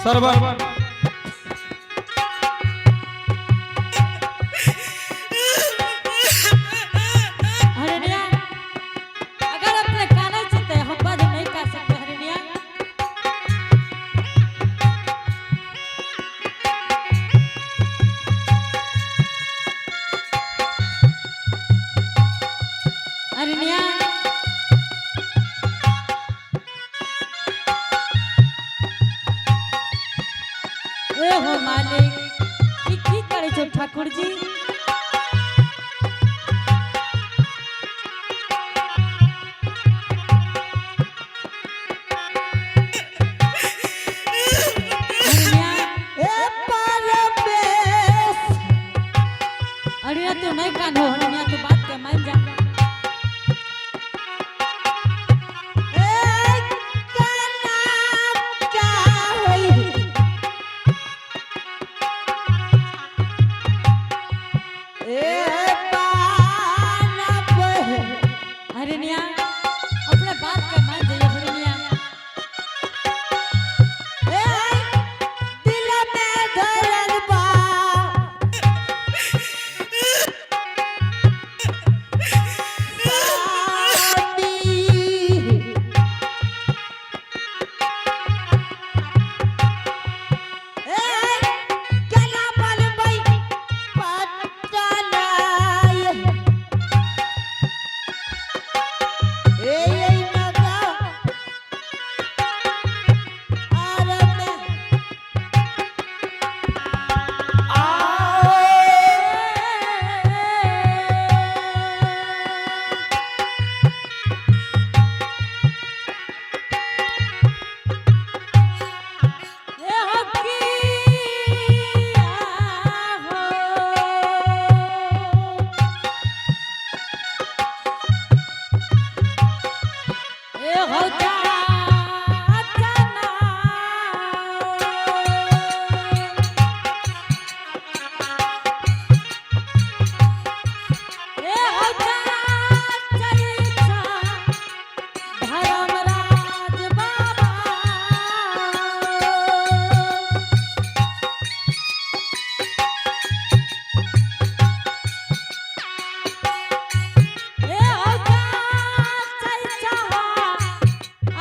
सरवन। हरनिया, अगर अपने काने से ते हम बद नहीं कर सकते हरनिया। हरनिया, ए हो मालिक, ई की करे छो ठाकुर जी? हरनिया, ए परमेश। हरनिया तू नहीं कान्हो, हरनिया तू बात के मान जा। ए कना का होई? ए बालप। हरनिया, अपने बात के मान जाइए हरनिया। ए दिल में धरल बा स्वामी। ए कला बलबई पटनाय। ए ए नगा आरम। ए हो किया हो। ए हो जा जना। ए हो जा चैता धर्मराज बाबा। ए हो जा चैता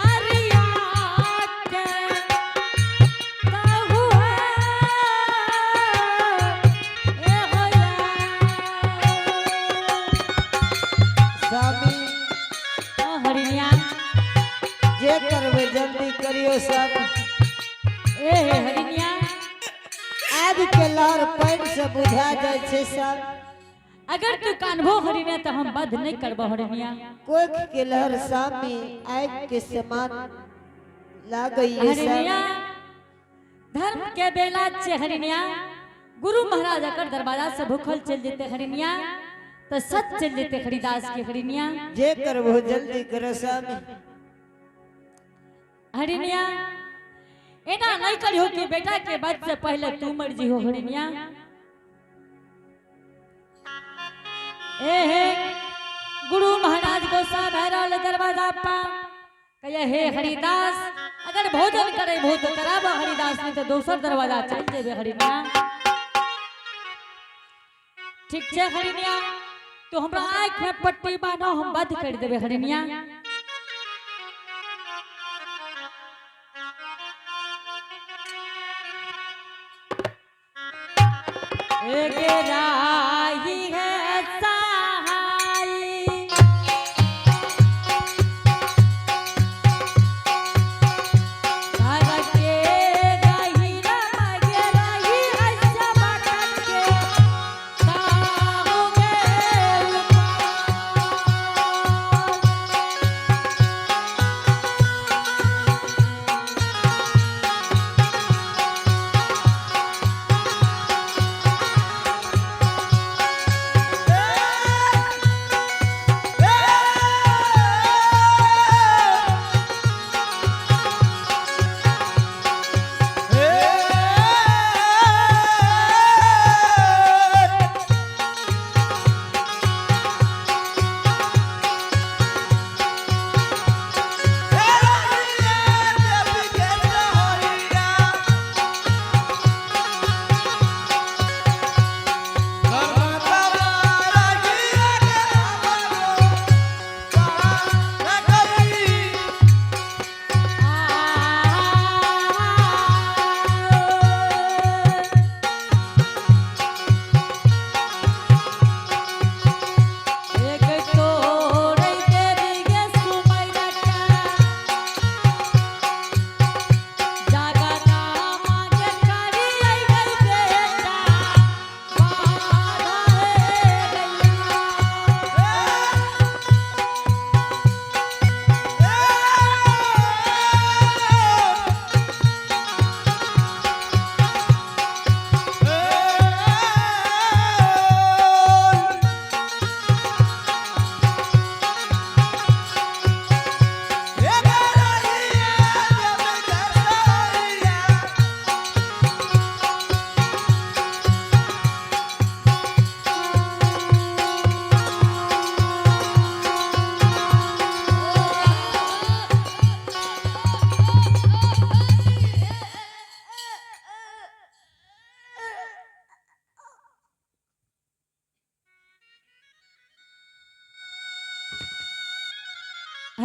अरिया के कहू है, ए हो या। स्वामी। ओ हरिणिया। जे करबै जल्दी करियो स्वामी। ए हे हरिणिया। आग के लहर पानि से बुझा जाइ छै स्वामी। अगर तू कानभो हरिणिया तो हम बध नहीं करबो हरिणिया। कोख के लहर स्वामी आग के समान लागैये हरिणिया, स्वामी। धर्म के बेला छे हरिणिया। गुरु महाराज अगर दरवाजा से भूखल चल जेते हरिणिया तो सच चल जेते हरिदास के हरिणिया। जे करबो जल्दी करो स्वामी। हरिणिया, एना नहीं करियो कि बेटा के बद से पहले तू मर जी हो हरिणिया। ए हे गुरु महाराज गोसा भैरल दरवाजा पा कहे, हे हरिदास, अगर भोजन करे भो तो कराबो हरिदास, नहीं तो दोसर दरवाजा चल जेबे हरिणिया। ठीक छे हरिणिया, तो हमरा आँख में पट्टी बान्हो, हम बंद कर देबे हरिणिया। एक राही है सहाई, घर के रही रमगे रही ऐसा बटन के ताहू गे उपाय।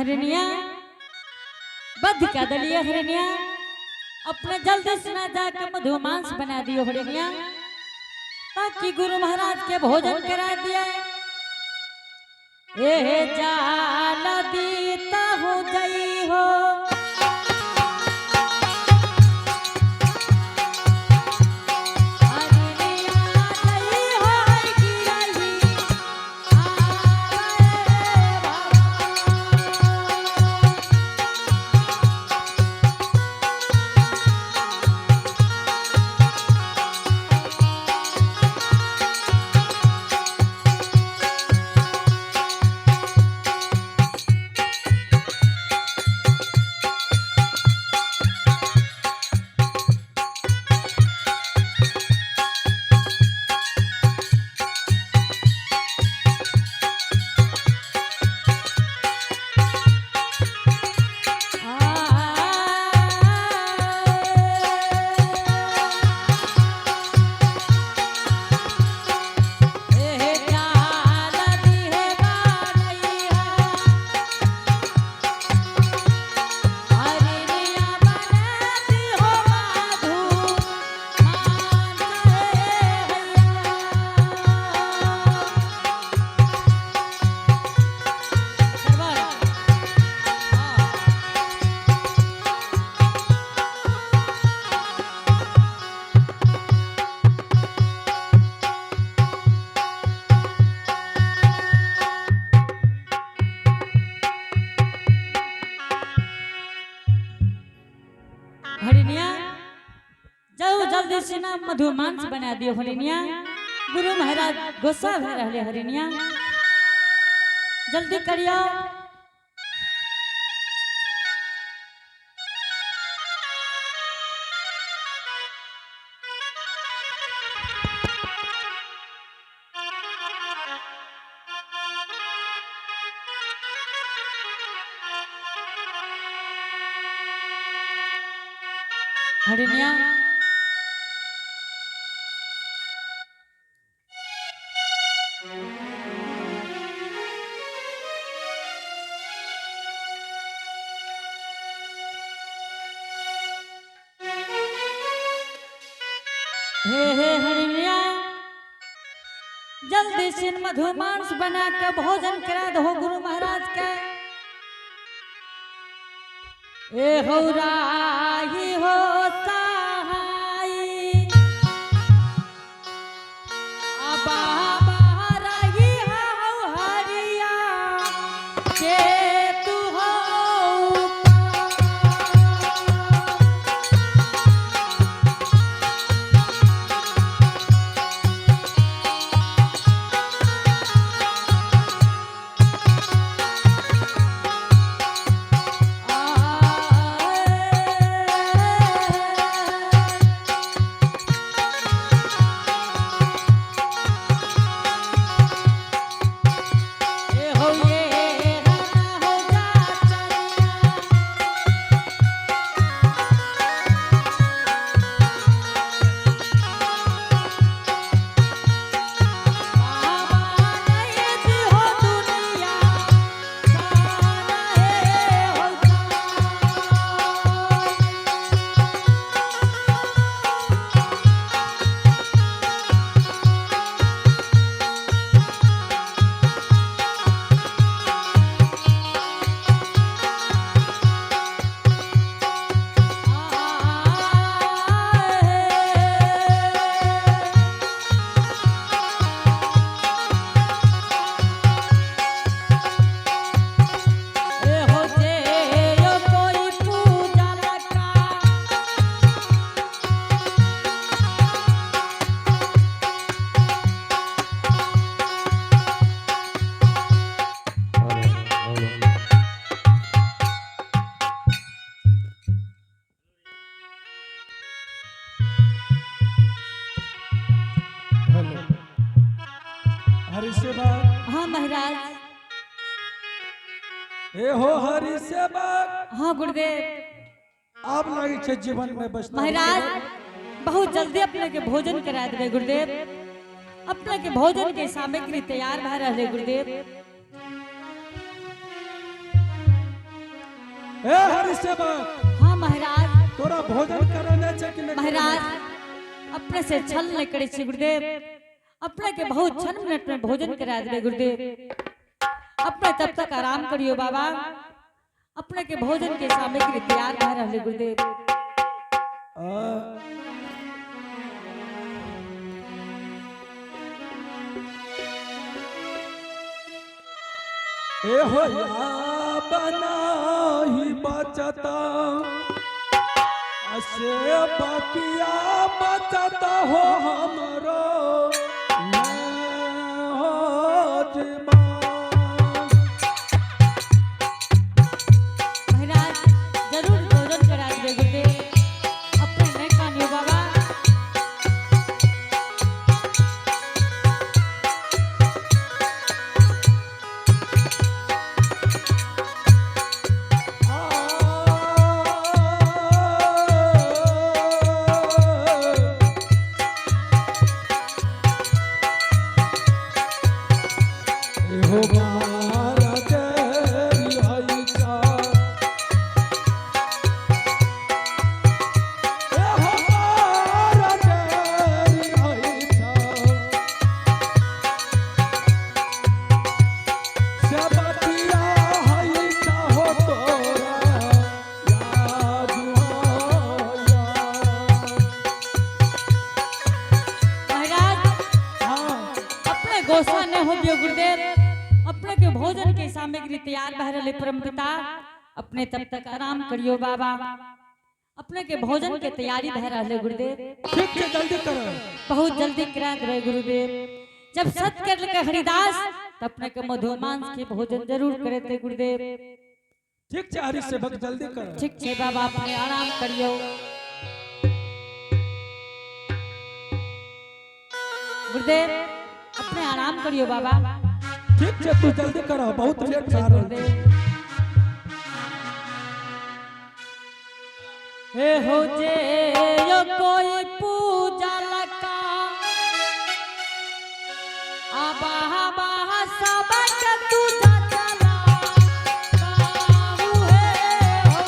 हरनिया बद्ध क्या दलिए हरनिया, अपने जल्दी से ना जाकर मधुमांस बना दियो हरनिया, ताकि गुरु महाराज के भोजन करा दिया। ए जाल दीता हो जई हो, हरनिया जई हो गिरही आवे बाबा। हरिनिया जाओ जल्दी से ना मधुमांस बना दियो हरिनिया। गुरु महाराज गुस्सा भे रहले हरिनिया, जल्दी करियो। हरिनिया हे हे हरिनिया जल्दी से मधुमांस बना के भोजन करा दो गुरु महाराज के। ए हो राही हो सहाई, बाबा राही हो हरिया के तू हो। हरि सेवक। हाँ महाराज। हे हो हरि सेवक। हाँ गुरुदेव। आप लगे छे जीवन में बचना। महाराज बहुत जल्दी अपने के भोजन करा देवे गुरुदेव। अपने के भोजन के सामग्री तैयार भा रहे गुरुदेव। हे हरि सेवक। हाँ महाराज। तोरा भोजन कराना छै कि नहीं? महाराज, अपने से छल नहीं करे छी गुरुदेव। अपने के बहुत क्षण मिनट में भोजन करा देबे गुरुदेव। अपने तब तक आराम करियो बाबा। अपने के भोजन के सामग्री तैयार भए रहले गुरुदेव। ए हो या बनाही बचता असे बकिया बचता हो हमरो मैं हो जीवन। महाराज, जरूर भोजन करा देबे गुरुदेव। अपने नहीं कानियो बाबा। हो भारत आई हो भारत आई हई हो तोरा याद होया। महाराज, हाँ। अपने गोसा न हो दियो गुरुदेव। अपने के भोजन के सामग्री तैयार भए रहले परम पिता। अपने तब तक आराम करियो बाबा। अपने के भोजन के तैयारी भए रहले गुरुदेव। ठीक है, जल्दी करो। बहुत जल्दी करा रहे गुरुदेव। जब सत कर लगे हरिदास तब अपने के मधुमांस के भोजन जरूर करे थे गुरुदेव। ठीक है हरि सेवक, जल्दी करो। ठीक है बाबा, अपने आराम करियो गुरुदेव। अपने आराम करियो बाबा। ठीक है, तू जल्दी करो, बहुत लेट जा रहा है। हे हो जे यो कोई पूजा लका आबा बाहा सबक तू जा चला काहू हे हो।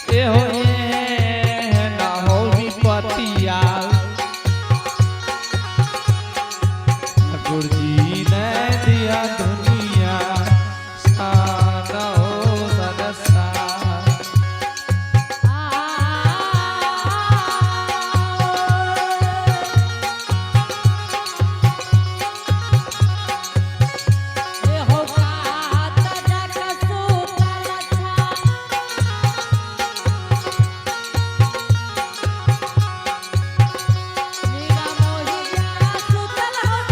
ए हो ए ना हो विपतिया गुरुजी ने दिया दुनिया साना हो सदसा। सुतल हो।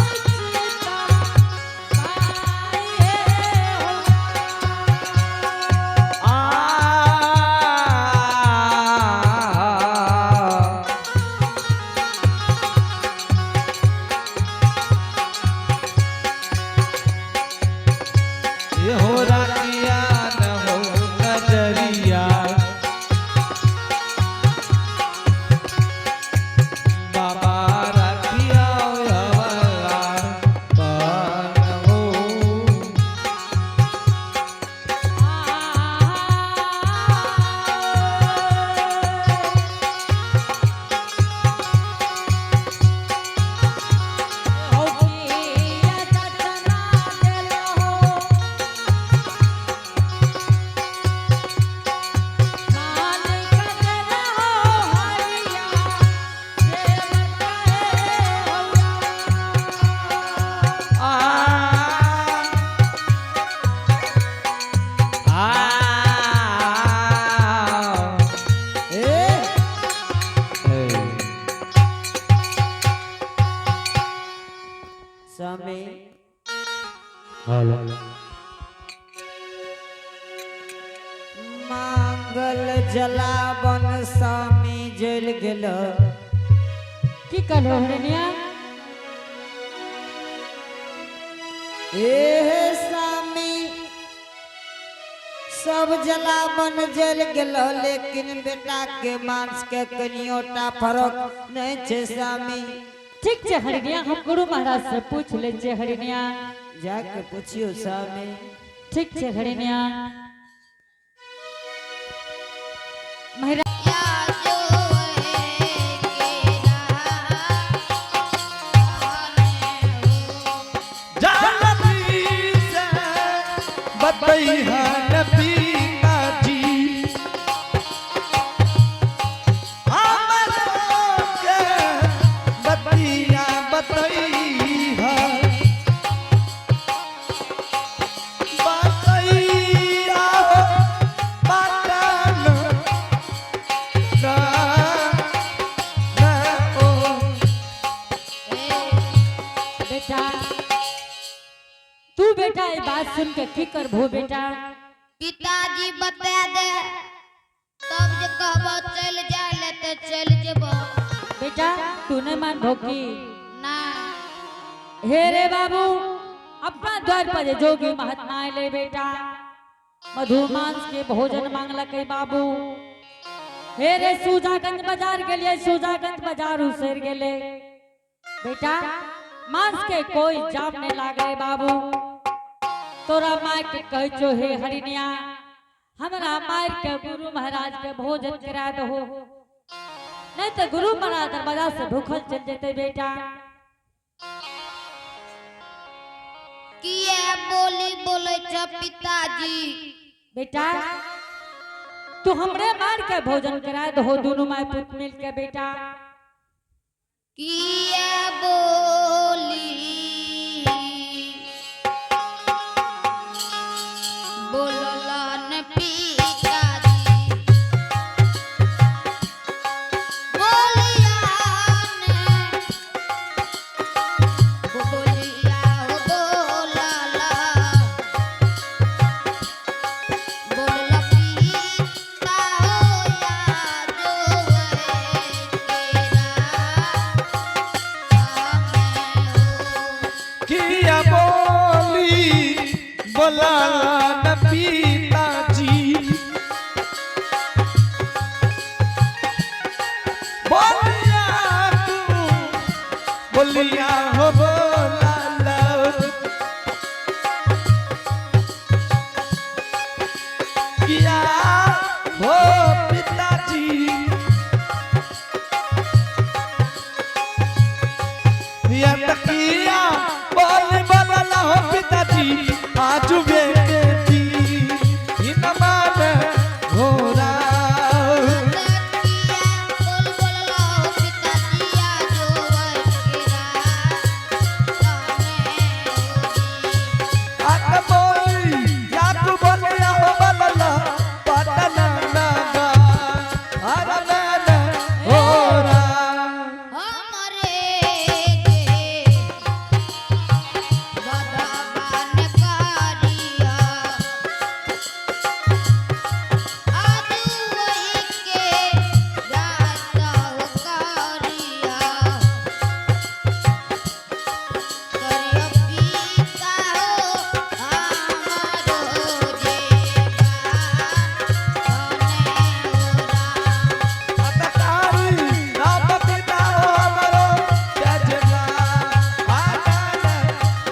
स्वामी मांगल जलावन स्वामी जल गेल। की कहलो हरिणिया? ए स्वामी सब जलावन जल गेल, लेकिन बेटा के मांस के कनियोटा फरक नहीं छे स्वामी। ठीक छे हरिणिया, हम गुरु महाराज से पूछ ले छे हरिणिया। जाके पूछियो स्वामी। ठीक छे हरिणिया। महिला जल्दी से बतैहन पिताजी हमरो के बतिया बतैहा बतैया हो बतल ना ना ओ। बेटा तू बेटा ये बात सुन के की करभो बेटा? पिताजी बता दे तब जे कहबो चल जाए ले ते चल जेबो। बेटा तू नहीं मान भोकी ना। हे रे बाबू, अपना द्वार पर जे जोगी महात्मा ले बेटा, मधुमांस के भोजन मांगलकै बाबू। हे रे सूजागंज बाजार गेलिए, सूजागंज बाजार उसर गेले बेटा, मांस के कोई जाम नहीं लागे बाबू। तोरा माय के कहै छो हे हरिणिया, हमरा मार के गुरु महाराज के भोजन करा दहो, नहीं तो गुरु महाराज दरवाजा से भूखल चल जेते बेटा। किए बोली बोले छ पिताजी? बेटा तू हमरे मार के भोजन करा दहो, दोनों माय पुत मिल के बेटा। किए बोली बोललन पिताजी, बोलिया ने बोलिया हो बोलला, बोलला पिता हो या जो केरा किया बोली बोला न पिताजी बोलिया तू बोलिया हो बोला लो। किया हो पिताजी या तकिया बोल बोला हो पिताजी आज बेटी इन मान घोरा। बोल बोलला हो पिताजी जो केरा आत बोली या तू बोलिया हो बोला पटन लगा हर मन घोरा। हमरे के बदबान कारिया आजू वही के रास्ता हो कारिया करिया पिता हो हमारो जेबा धने हो राम। अतकारी नाम पिता हो हमरो जजमा आनन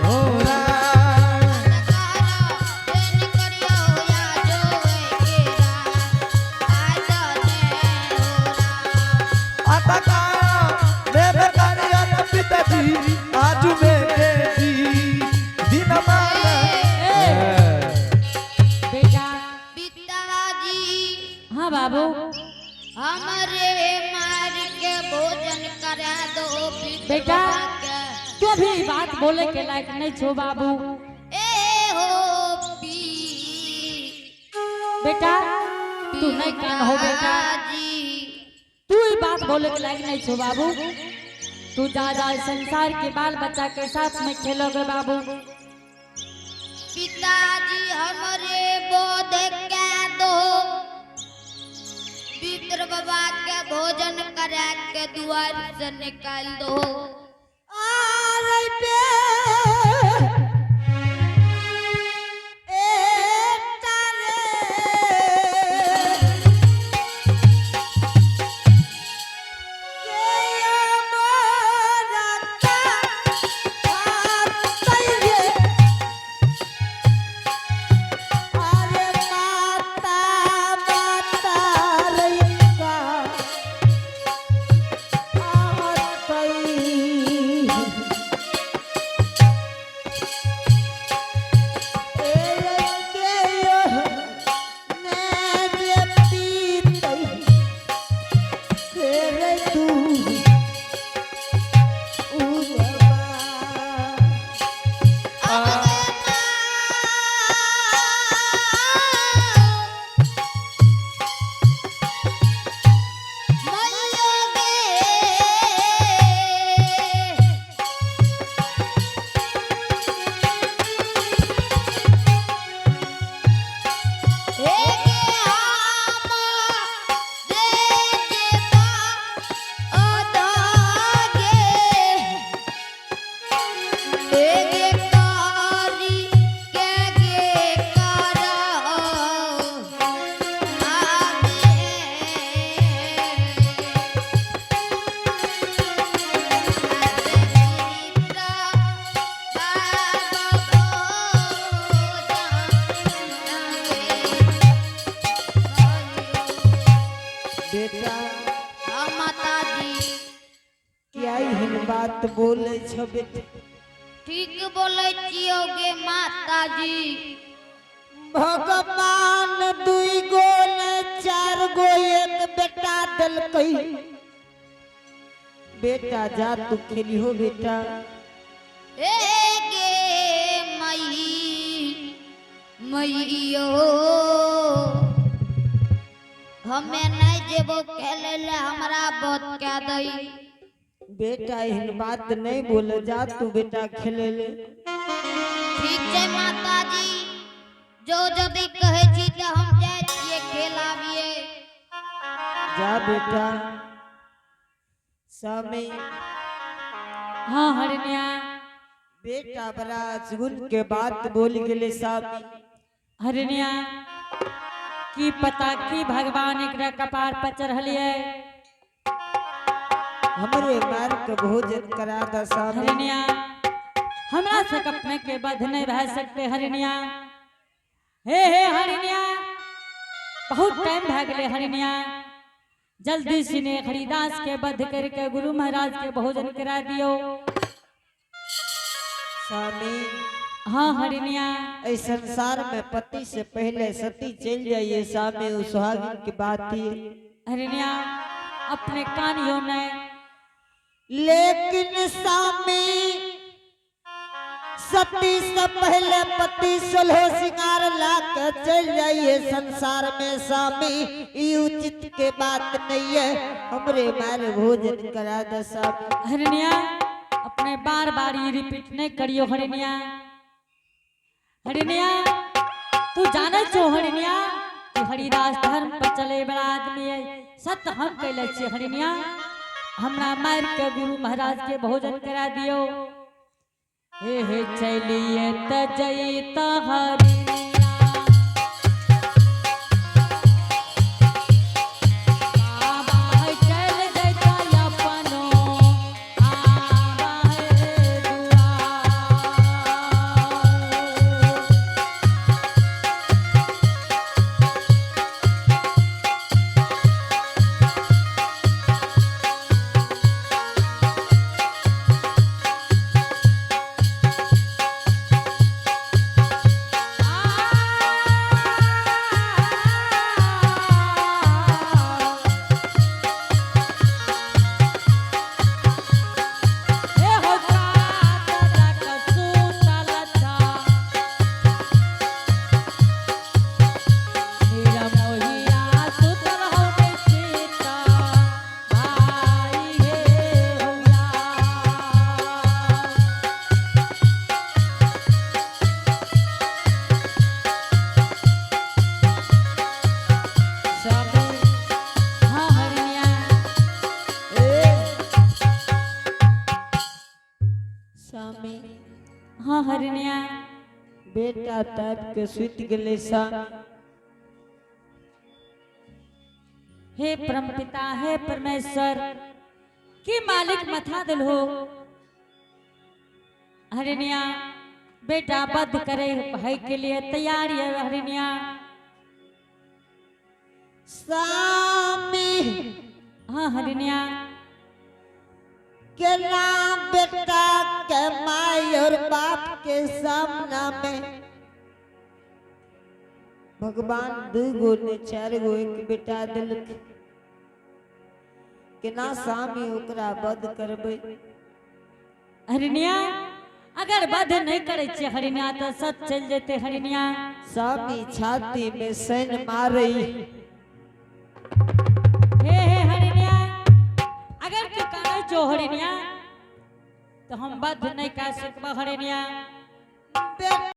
घोरा। अतका मेरे करिया पिताजी आज बेटी दिन मान। बेटा पिताजी हाँ बाबू हमरे मार के भोजन करा दो बेटा। तू अभी ई बात बोले के लायक नहीं छो बाबू। ए हो पी बेटा तू नहीं कान हो बेटा, जी तू ई बात बोले के लायक नहीं छो बाबू। तू जा जा संसार के बाल बच्चा के साथ में खेलोगे बाबू। पिताजी हमरे बोध के दो, विप्र बाबा के भोजन करा के दुआर से निकाल दो। आरे बे ए तारे के मोरा का आतई अरे माता माता रईका आतई बेटा। माताजी। क्या एहन बात बोले छो बेटा? ठीक बोलै छियौ गे माताजी। भगवान दुई गो ने चार गो एक बेटा दिलकै। बेटा जा तू खेलिहो बेटा। हे गे मई मैयो, हमे नहीं जेबो खेले ले, हमरा बहुत कह दई। बेटा एहन बात नहीं बोले, जा तू बेटा खेले ले। ठीक छै माताजी, जो जदि कहै छी तऽ हम जाइ छियै खेलाबियै। जा बेटा। स्वामी। हाँ हरिणिया। बेटा बड़ा अजगुन के बात बोल गेले स्वामी। हरिणिया, की पता की भगवान एकरा कपार पर चढ़लिए। हमरे मार के भोजन करा दा स्वामी। हरिणिया, हमरा से अपने के बध नहीं रह सकते हरिणिया। हे हे हरिणिया, बहुत टाइम भए गेलै हरिणिया, जल्दी सिने हरिदास के बध करके गुरु महाराज के भोजन करा दियो। स्वामी। हाँ हरिणिया। इस संसार में पति से पहले सती चल जाइए स्वामी, उस सुहागिन की बात ही। हरिणिया, अपने कान यो ने। लेकिन स्वामी, सती से पहले पति सोलह सिंगार ला के चल जाइए संसार में स्वामी, ई उचित के बात नहीं है। हमरे मार भोजन करा दे स्वामी। हरिणिया, अपने बार बार ये रिपीट नहीं करियो हरिणिया। हरिणिया, तू जाने छो हरिणिया कि हरिदास धर्म पर चले बड़ा आदमी है। सत्य हम कैले छियै हरिणिया, हमरा मार के गुरु महाराज के भोजन करा दियो। हे हे चलिए त जईता हरिणिया, बाबा चल जैता अपनो आवा हे दुआर। आ स्वामी। हाँ हरिणिया। बेटा ताप के सुति गेलै स्वामी। हे परम पिता, हे परमेश्वर की मालिक मथा दिल हो हरिणिया, बेटा बध करे है के लिए तैयार है हरिणिया। स्वामी। हाँ हरिणिया। के नाम बेटा के माई और बाप के सामना में भगवान दू गो ने चार गो एक बेटा दिलक, केना स्वामी ओकरा वध करबै? हरिणिया, अगर बध नहीं करे छियै हरिणिया तो सच चल जेते हरिणिया। स्वामी छाती में सैन मारे। हे हे हरिणिया, अगर तू कानै छो हरिणिया तो हम बध नहीं कर सकबो हरिणिया। बेटा।